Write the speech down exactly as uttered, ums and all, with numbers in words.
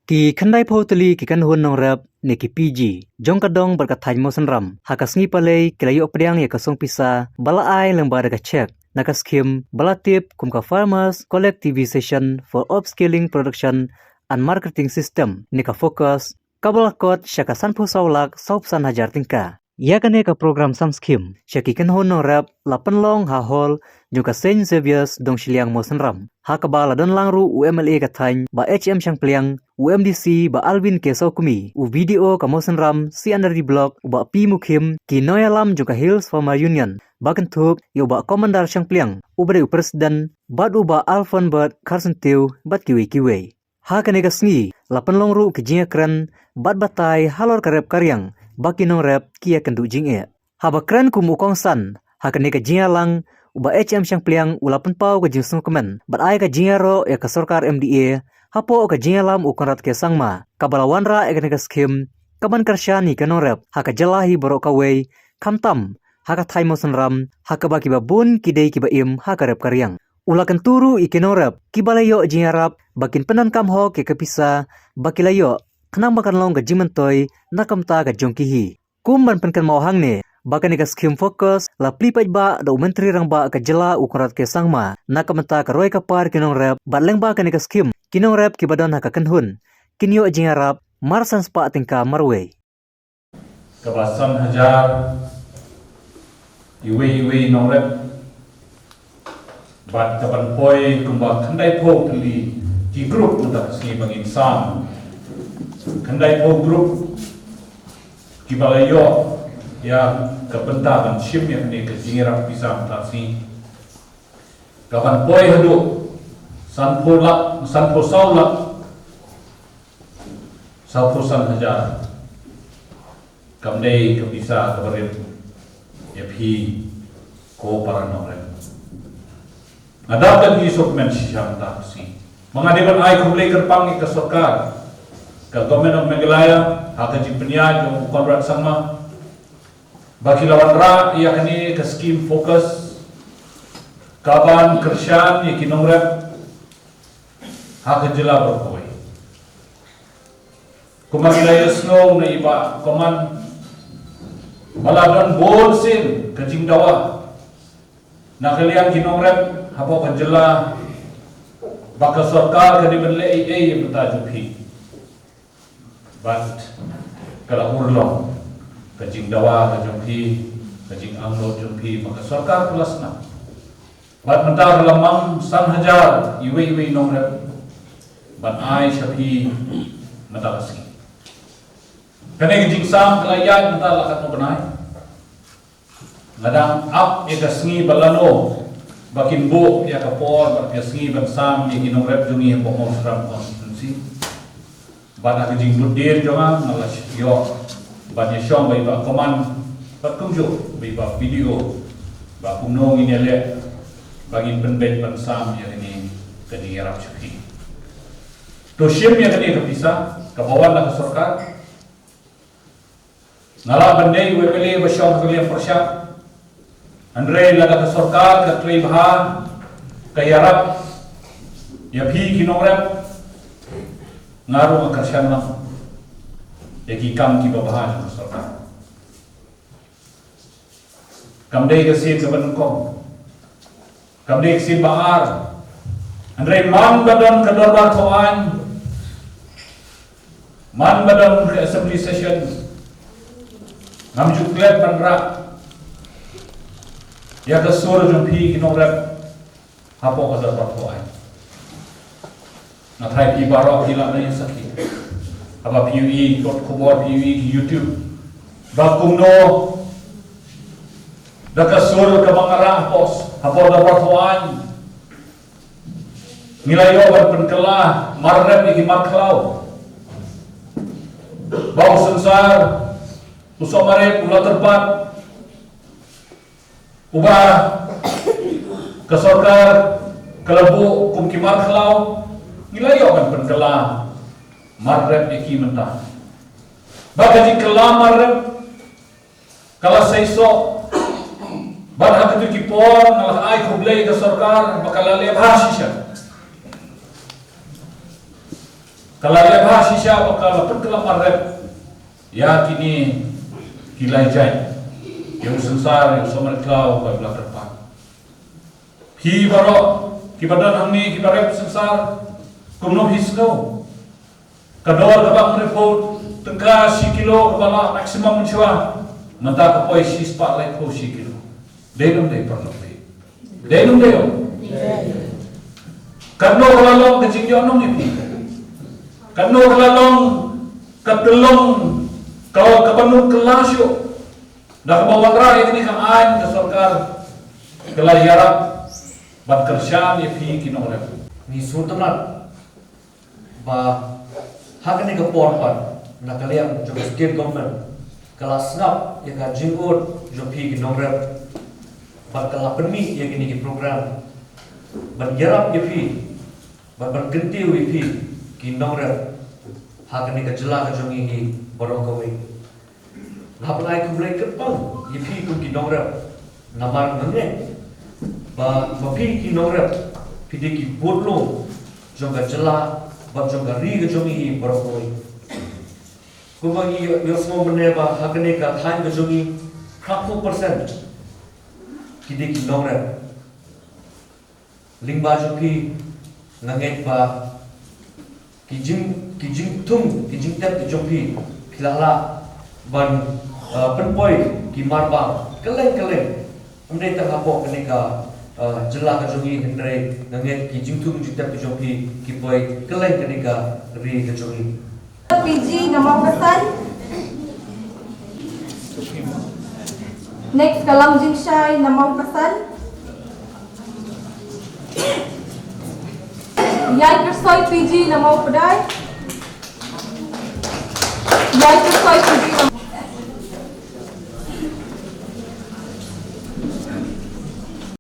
Ki khyndai phew tylli ki kynhun nongrep ne ki P G jong ka dong bad ka thaiñ Mawsynram ha ka sngi Palei ki la ïoh pdiang ïa ka song pisa ba la ai lyngba da ka cheque na ka skhim ba la tip kum ka Farmers Collectivization for Upskilling Production and Marketing System ne ka FOCUS, kaba la kot sha ka sanphew saw lak sawphew san hajar tyngka. Ïa kane ka program sam skhim sha ki kynhun nongrep la pynlong ha hall jong ka Saint Xavier's Dongshiliang Mawsynram, ha kaba la don lang ruh u M L A ka thaiñ Bah H M Shangpliang, u M D C Bah Alvin K Sawkmie, u B D O ka Mawsynram C and D Block u Bah P Mukhim, ki nongïalam jong ka Hills Farmer Union, ba kynthup ïa u Bah Commander Shangpliang uba dei u president, bad u Bah Alfonbert Kharsyntiew bad kiwei kiwei. Ha kane ka sngi la pynlong ruh ki jingïakren bad batai halor ka rep ka riang ba ki nongrep ki ïakynduh jingeh. Haba kren kum u kongsan ha kane ka jingïalang, u Bah H M Shangpliang u la pynpaw ka jingsngewkmen bad ai ka jingïaroh ïa ka sorkar M D A hapoh ka jingïalam u Conrad K Sangma, kaba la wanrah ïa kane ka skhim kaban kyrshan ïa ki nongrep ha ka jylla hi baroh kawei, khamtam ha ka thaiñ Mawsynram, ha kaba kiba bun ki dei kiba im ha ka rep ka riang. U la kyntu ruh ïa ki nongrep kiba la ïoh jingïarap ba kin pyndonkam hok ïa ka pisa ba ki la ïoh, khnang ba kan long ka jingmyntoi na ka bynta ka jong ki hi. Kum ban pynkynmaw hangne ba kane ka skhim FOCUS la plie paidbah da u Myntri Rangbah ka jylla u Conrad K Sangma na ka bynta ka roi ka par ki nongrep, bad lyngba kane ka skhim ki nongrep kiba don ha ka kynhun kin ïoh jingïarap mar san spah tyngka marwei. Kaba san hajar iwei iwei nongrep, bad kaban poi kumba khyndai phew tylli ki group mynta ka sngi ba ngin sam. Khyndai phew group kiba la ïoh ïa ka bynta ban shim ïa kane ka jingïarap pisa mynta ka sngi. Kaban poi haduh sanphew lak, sanphew saw lak sawphew san hajar. Kam dei ka pisa kaba rit ïa phi ko para nongrep. Nga dap da ki suk men shisha mynta ka sngi. Ma nga dei ban ai khublei kyrpang ïa ka sorkar, ka Government of Meghalaya, ha ka jingpynïaid jong u Conrad Sangma, ba ki la wanrah ïa kane ka skhim FOCUS kaban kyrshan ïa ki nongrep ha ka jylla baroh kawei. Kumba ngi la ïohsngew na i Bah Command, ba la don bun sien ka jingdawa na ka liang ki nongrep hapoh ka jylla, ba ka sorkar ka dei ban leh ei ei ïa ka bynta jong phi. Bad ka la urlong ka jingdawa ka jong phi, ka jingangnud jong phi, ba ka sorkar ka la sngap. Bad mynta ka la mang san hajar iwei iwei nongrep ban ai sha phi mynta ka sngi. Kane ka jingsam ka la ïaid mynta la katno bnai. Nga dang ap ïa ka sngi ba lano ba kin buh ïa ka por bad ka sngi ban sam ïa ki nongrep jong ngi hapoh Mawsynram constituency. Bad ha ka jingbud dien jong nga, nga la ïoh ban ïashong bad i Bah Command bad kumjuh bad i Bah B D O ba kumno ngin ïaleh ba ngin pynbeit ban sam ïa kane ka jingïarap sha phi. To shim ïa kane ka pisa kaba wan na ka sorkar. Nga lah ban dei u M L A ba shong ha ka liang pyrshah. Hynrei lada ka sorkar ka trei bha, ka ïarap ïa phi ki nongrep, nga ruh nga kyrshan lang ïa ki kam kiba bha jong ka sorkar. Kam dei ka sien kaba nyngkong. Kam dei ka sien ba ar. Hynrei man ba don ka dorbar thaw aiñ, man ba don ka assembly session, ngam ju klet ban rah ïa ka sur jong phi ki nongrep hapoh ka dorbar thaw aiñ. Nga tharai phi baroh phi lah ban ïa sakhi. Haba phi ïohi ki kot khubor, phi ïohi ki YouTube, ba kumno da ka sur kaba nga rah hapoh, hapoh dorbar thaw aiñ, ngi la ïoh ban pynkylla mar rep ïa ki mar khlaw. Ba u synsar, u sohmarit, u la tyrpad, uba ka sorkar ka la buh kum ki mar khlaw, ngi la ïoh ban pynkylla mar rep ïa ki mynta. Ba ka jingkylla mar rep ka la seisoh. Bad ha kito ki por nga la ai khublei ïa ka sorkar ba ka la leh bha shisha. Ka la leh bha shisha ba ka la pynkylla mar rep ïa kine ki lai jait, ïa u synsar, ïa u samar khlaw, ba la kyrpad. Phi baroh kiba don hangne kiba rep synsar, kumno phi sngew? Ka dor kaba ngi report, tyngka shi kilo kaba la maximum mynshuwa, mynta ka poi shispah laiphew shi kilo. Dei ne ym dei, paralok phi? Dei ne ym dei? Katno ka la long ka jingïohnong ïa phi? Katno ka la long ka tyllong ka, kaba nud kylla shuh? Da kaba wanrah ïa kane ka aiñ, ka sorkar ka la ïarap bad kyrshan ïa phi ki nongrep. Ngi sngewtynnat ba ha kane ka por pat, na ka liang jong ka state government ka la sngap ïa ka jingud jong phi ki nongrep, bad ka la pynmih ïa kine ki program ban ïarap ïa phi, bad ban kyntiew ïa phi ki nongrep ha kane ka jylla ka jong ngi hi baroh kawei. Nga pynai khublei kyrpang ïa phi kum ki nongrep, namar nga ngeit ba ma phi ki nongrep, phi dei ki budlong jong ka jylla bad jong ka ri ka jong ngi hi baroh kawei. Kumba ngi ïohsngew mynne ba ha kane ka thaiñ ka jong ngi, khatphewphew percent ki dei ki nongrep. Lyngba jong phi, nga ngeit ba ki jing, ki jingthung, ki jingtep ki jong phi, phi la lah ban, uh, pynpoi ki marbam kylleng kylleng. Ym dei tang hapoh kane ka, uh, jylla ka jong ngi, hynrei nga ngeit ki jingthung jingtep ki jong phi ki poi kylleng kane ka ri ka jong ngi. P G na Mawkasaiñ. Next ka Lamjingshai na Mawkasaiñ. Ïai Kyrsoi P G na Mawpadai. Ïai Kyrsoi